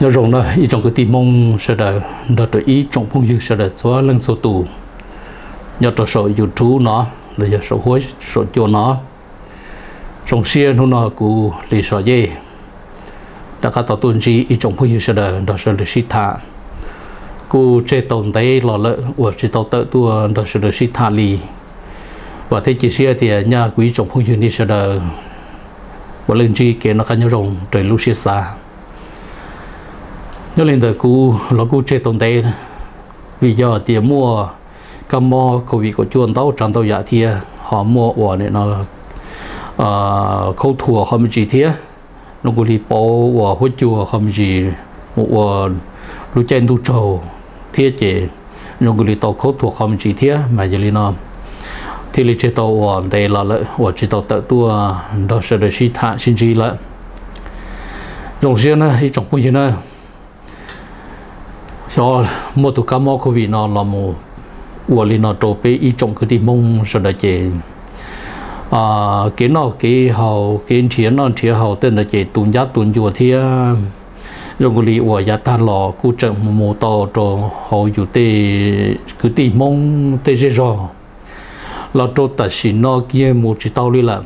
Nyob zoo na ib tsoom kwv tij Hmoob sawv daws nrog rau ib tsoom phooj ywg sawv daws txhua leej txhua tus nyob rau saum YouTube no los yog saum huab saum cua no. Zoo siab hnub no kuv Lis Soj Yej rov qab tau tuaj ntsib ib tsoom phooj ywg sawv daws nrog sawv daws sib tham. Kuj tseg tau ntev los lawm uas tsis tau tawm tuaj nrog sawv daws sib tham li. Vam thiab cia siab tias nyaj kuv ib tsoom phooj ywg nej sawv daws puav leej ntsib kev noj qab nyob zoo raws lub siab xav. Nyob li ntawd kuv los kuj tseg tau ntev, vim yog tias muaj kab mob covid kaum cuaj ntau tsav ntau yam thiab ho muaj uas khaub thuas qhov me ntsis thiab, zoo nkaus li pauv uas huab cua qhov me ntsis mus ua lub caij ntuj tsaug thiab ces zoo nkaus li tau khaub thuas qhov me ntsis thiab mas yog li no thiaj li tseg tau uas ntev los lawm uas tsis tau tawm tuaj nrog sawv daws sib tham sib ntsib lawm. Zoo siab na ib tsoom phooj ywg na, xyov muaj tus kab mob covid no los mus ua li no rau peb ib tsoom kwv tij Hmoob sawv daws ces kev noj kev haus kev nrhiav noj nrhiav haus tej ntawd ces tu ncab tu ncua thiab. Zoo nkaus li uas yav tag los kuj tseem mus tau rau hauv yus tej kwv tij Hmoob tej zej zog los rau tam sim no kiag mus tsis tau li lawm.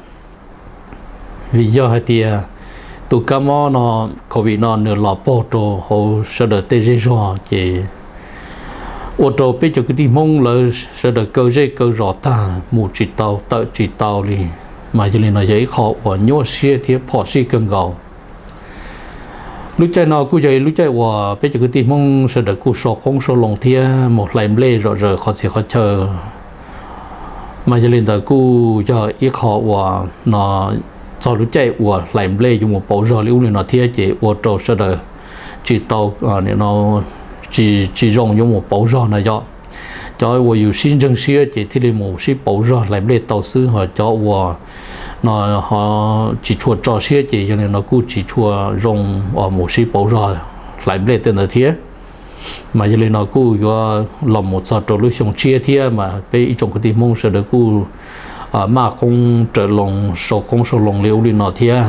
Vim yog hais tias tus kab mob no covid no nws los pog rau hauv sawv daws tej zej zog ces ua rau peb cov kwv tij Hmoob lawv sawv daws kaw zej kaw zos tag mus tsis tau tawm tsis tau li. Mas yog li no yog ib qho uas nyuaj siab thiab phom sij kawg nkaus. Lub caij no kuj yog ib lub caij uas peb cov kwv tij Hmoob sawv daws kuj sau qoob sau loo thiab mus hlais nplej zom zaws qhov txhia qhov chaw. Mas yog li ntawd kuj yog ib qho uas no txog lub caij uas hlais nplej yuav mus pauv zog li ub li no thiab ces ua rau sawv daws tsis tau, tsis zoo yuav mus pauv zog na yog. Cov uas yus sib ntseeg siab ces thiaj li mus sib pauv zog hlais nplej tau xwb, ho cov uas no ho tsis tshua tso siab ces yog li no kuj tsis tshua zoo mus sib pauv zog hlais nplej tej ntawd thiab. Mas yog li no kuj yuav los mus txog rau lub xyoo tshiab thiab mas peb ib tsoom kwv tij Hmoob sawv daws kuj maj qoob raws loo sau qoob sau loo li ub li no thiab.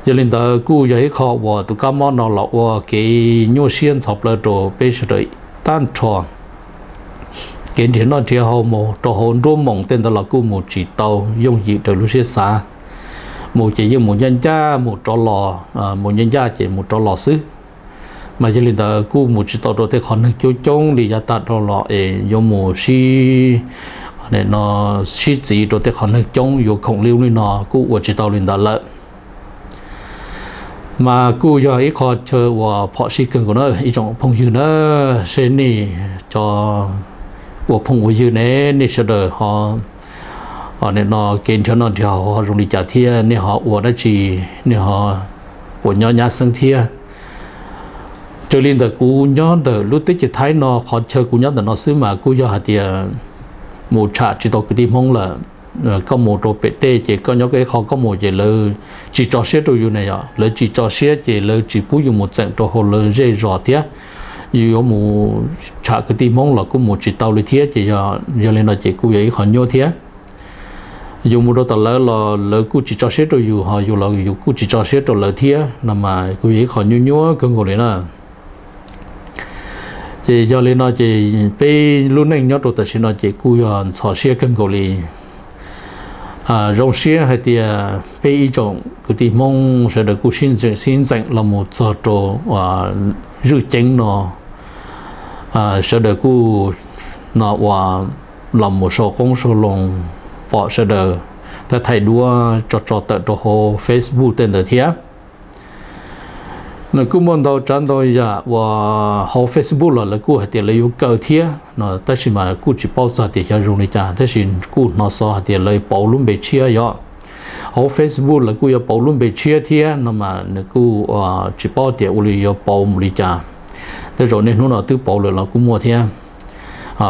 Yog li ntawd kuj yog ib qho uas tus kab mob no los ua kev nyuaj siab ntxhov plawv rau peb sawv daws tag nrho. Kev nrhiav noj nrhiav haus mus rau hauv nruab moos tej ntawd los kuj mus tsis tau yooj yim raws lub siab xav. Mus ces yeej mus ncaj ncaj mus rov los, mus ncaj ncaj ces mus rov los xwb. Mas yog li ntawd kuj mus tsis tau rau tej qhov neeg coob coob li yav tag dhau los es yuav mus sib, no, sib txiv rau tej qhov neeg coob yuav khoom li ub li no kuj ua tsis tau li ntawd lawm. Mas kuj yog ib qho chaw uas phom sij kawg nkaus na ib tsoom phooj ywg na, seb nej cov ua phooj ua ywg ne, nej sawv daws ho, no, kev nrhiav noj nrhiav haus ho zoo li cas thiab nej ho ua dab tsi, nej ho puas nyob nyab xeeb thiab. Raws li ntawm kuv nyob ntawm lub teb chaws Thaib no qhov chaw kuv nyob ntawm no xwb mas kuj yog hais tias mus tsham tsis tau kwv tij Hmoob lawm. Koj mus rau pem tej ces koj nyob koj ib qho, koj mus ces lawv tsis tso siab rau yus na yom, lawv tsis tso siab ces lawv tsis pub yus mus txeem rau hauv lawv zej zos thiab. Yus yuav mus tsham kwv tij Hmoob los kuj mus tsis tau li thiab ces yog li no ces kuj yog ib qho nyuaj thiab. Yus mus rau tom lawv los lawv kuj tsis tso siab rau yus, ho yus los yus kuj tsis tso siab rau lawv thiab no mas kuj yog ib qho nyuaj nyuaj kawg nkaus li na. Ces yog li no ces peb lub neej nyob rau tam sim no ces kuj yog ntxhov siab kawg nkaus li. Zoo siab hais tias peb ib tsoom kwv tij Hmoob sawv daws kuj sib ntxeem sib ntxeem los mus txog rau zwj ceeb no, sawv daws kuj no ua los mus sau qoob sau loo, pom sawv daws thaij thaij duab tso tso tawm rau hauv Facebook tej ntawd thiab. Nws kuj muaj ntau tsav ntau yam uas hauv Facebook los lawv kuj hais tias lawv yuav kaw thiab no, tab sis mas kuj tsis paub txog tias xyov zoo li cas, tab sis kuj hnov xov hais tias lawv pauv lub npe tshiab yom. Hauv Facebook lawv kuj yuav pauv lub npe tshiab thiab no mas nws kuj tsis paub tias ua li yuav pauv mus li cas. Tej zaum niaj hnub no twb pauv lawm los kuj muaj thiab.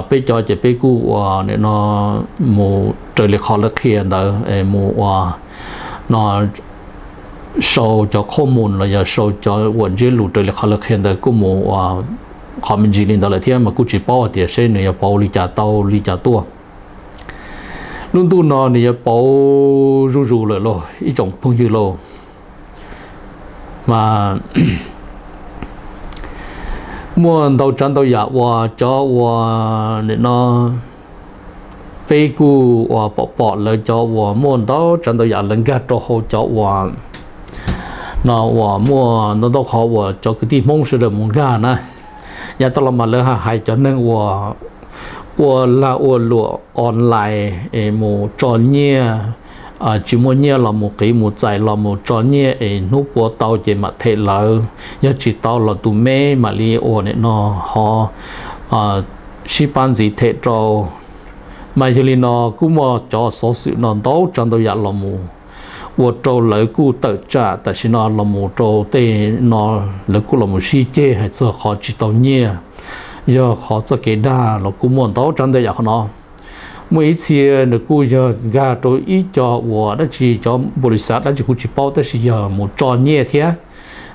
Peb cov ces peb kuj ua no mus raws li qhov lawv qhia ntawd mus ua no sau cov qhob mus los yog sau cov uas ntsiab lus raws li qhov lawv qhia ntawd kuj mus ua qhov me ntsis li ntawd lawm thiab mas kuj tsis paub hais tias seb nws yuav pauv li cas tau li cas tuaj. Lub ntuj no nws yuav pauv zuj zus lawm lauj ib tsoom phooj ywg lauj. Mas Muaj ntau tsav ntau yam uas cov uas nim no peb kuj uas pom pom lawv cov uas muaj ntau tsav ntau yam lawv nkag rau hauv cov uas no uas muaj ntau ntau qhov uas cov kwv tij Hmoob sawv daws mus nkag na. Yav tag los mas lawv hais cov neeg uas ua lag ua luam online es mus tso nyiaj, tsis muaj nyiaj los mus qiv mus txais los mus tso nyiaj es hnub puav tau ces mam them lawv, yog tsis tau los tus me mam li ua nim no ho sib pab ntxiv them rau. Mas yog li no kuj muaj cov xov xwm no ntau tsav ntau yam los mus ua rau lawv kuj tawm tsam tam sim no los mus rau tej no lawv kuj los mus sib ceg hais txog qhov tsis tau nyiaj, yog qhov txoj kev dag los kuj muaj ntau tsav ntau yam qhov no. Muaj ib txhia nws kuj yog nkag rau ib co uas dab tsi cov npaum li xav dab tsi kuj tsis paub tab sis yog mus tso nyiaj thiab,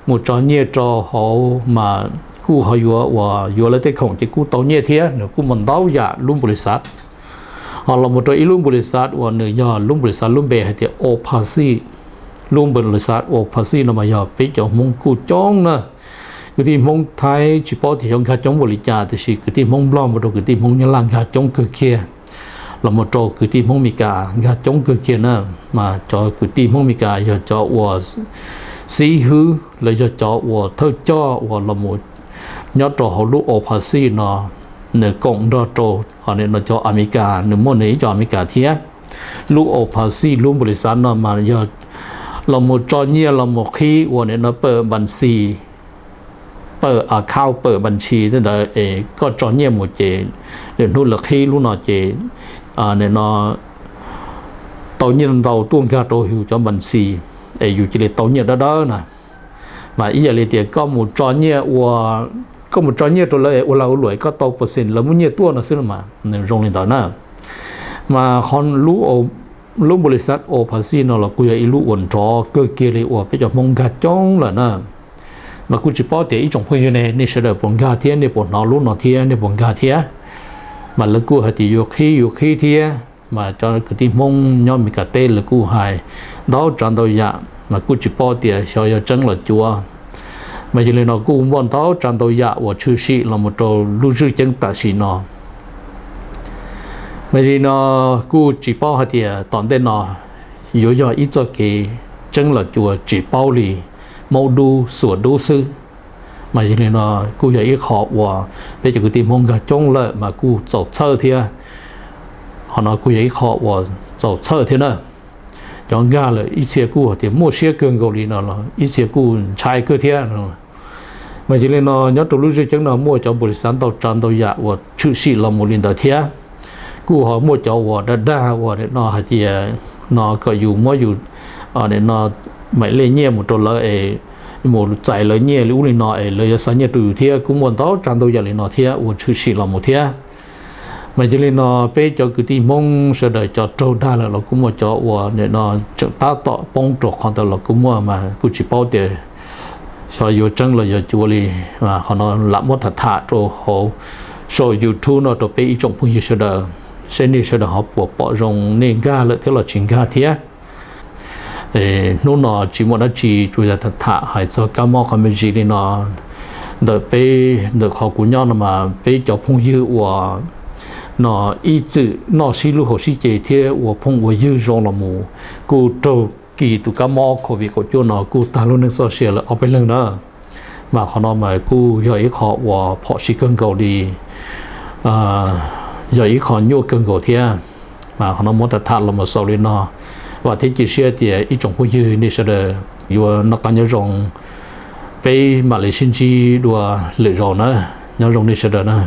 mus tso nyiaj rau hauv mas kuj ho yuav uas yuav lawv tej khoom ces kuj tau nyiaj thiab, nws kuj muaj ntau yam lub npaum li xav. Ho los mus rau ib lub npaum li xav uas nws yog lub npaum li xav lub npe hais tias Opasi, lub npaum li xav Opasi no mas yog peb cov Hmoob kuj coob na. Kwv tij Hmoob Thaib tsis paub tias xyov nkag coob npaum li cas tiam sis kwv tij Hmoob Nplog mus rau kwv tij Hmoob Nyab Laj nkag coob kawg kiag, los mus rau kwv tij Hmoob Meskas nkag coob kawg kiag na. Mas cov kwv tij Hmoob Meskas yog cov uas xib hwb los yog cov uas thawj coj uas los mus nyob rau hauv lub Opasi no, nws koom nrog rau cov Amelikas, nws muaj nws ib co Amelikas thiab. Lub Opasi lub npaum li xav no mas yog los mus tso nyiaj los mus qhib uas nim no pawm npas xis, pawm account pawm npas ntshis tej ntawd es koj tso nyiaj mus ces lwm hnub lawv qhib lub no ces nim no tau nyiaj ntau tuaj nkag rau yus cov npas xis es yus cia li tau nyiaj dawb dawb na. Mas ib yam li tias koj mus tso nyiaj ua, koj mus tso nyiaj rau lawv es ua lag ua luam koj tau percent lawv muab nyiaj tuaj no xwb los mas nws zoo li ntawd na. Mas qhov lub npaum li xav Opasi no los kuj yog ib lub uas nrov kawg kiag li uas peb cov Hmoob nkag coob lawm na. Mas kuj tsis paub tias ib tsoom phooj ywg ne nej sawv daws puas nkag thiab, nej puas hnov lub no thiab, nej puas nkag thiab. Mas lawv kuj hais tias yuav qhib yuav qhib thiab, mas cov kwv tij Hmoob nyob Meskas teb lawv kuj hais ntau tsav ntau yam mas kuj tsis paub tias xyov yog tseeb los cuav. Mas yog li no kuj muaj ntau tsav ntau yam uas tshwm sim los mus rau lub zwj ceeb tam sim no. Mas yog li no kuj tsis paub hais tias tom ntej no yuav yog ib txoj kev tseeb los cuav tsis paub li, maub dub xuas dub xwb. Mas yog li no kuj yog ib qho uas peb cov kwv tij Hmoob nkag coob lawm mas kuj txaus txhawj thiab. Qhov no kuj yog ib qho uas txaus txhawj thiab na. Cov nkag lawm ib txhia kuj hais tias muaj siab kawg nkaus li no los ib txhia kuj ntshai kawg thiab. Mas yog li no nyob rau lub zwj ceeb no muaj cov npaum li xav ntau tsav ntau yam uas tshwm sim los mus li ntawd thiab. Kuj ho muaj cov uas dag dag uas no hais tias no kom yus muab yus no maim lej nyiaj mus rau lawv es mus txais lawv nyiaj li ub li no es lawv yuav xa nyiaj rau yus thiab, kuj muaj ntau tsav ntau yam li no thiab uas tshwm sim los mus thiab. Mas yog li no peb cov kwv tij Hmoob sawv daws cov raug dag lawm los kuj muaj, cov uas nim no tseem tab tom poob rau qhov ntawd los kuj muaj, mas kuj tsis paub tias xyov yuav tseeb los yuav cuav li. Qhov no lam muab tham tham rau hauv saum YouTube no rau peb ib tsoom phooj ywg sawv daws, seb nej sawv daws ho puas pom zoo nej nkag lawm thiab los tsis nkag thiab. Hnub no tsis muaj dab tsi, tsuas yog tham tham hais txog kab mob qhov me ntsis li no. Ntawm peb, ntawm qhov kuv nyob no mas peb cov phooj ywg uas no ib txwm noj sib hlub haus sib ce thiab ua phooj ua ywg zoo los mus kuj raug kis tus kab mob COVID kaum cuaj no kuj tag lub neej txoj sia lawm ob peb leeg na. Mas qhov no mas kuj yog ib qho uas phom sij kawg nkaus li, yog ib qho nyuaj kawg nkaus thiab. Mas qhov no muab tham tham los mus xaus li no, vam thiab cia siab tias ib tsoom phooj ywg nej sawv daws yuav noj qab nyob zoo, peb mam li sib ntsib dua lwm zaus na. Nyob zoo nej sawv daws na.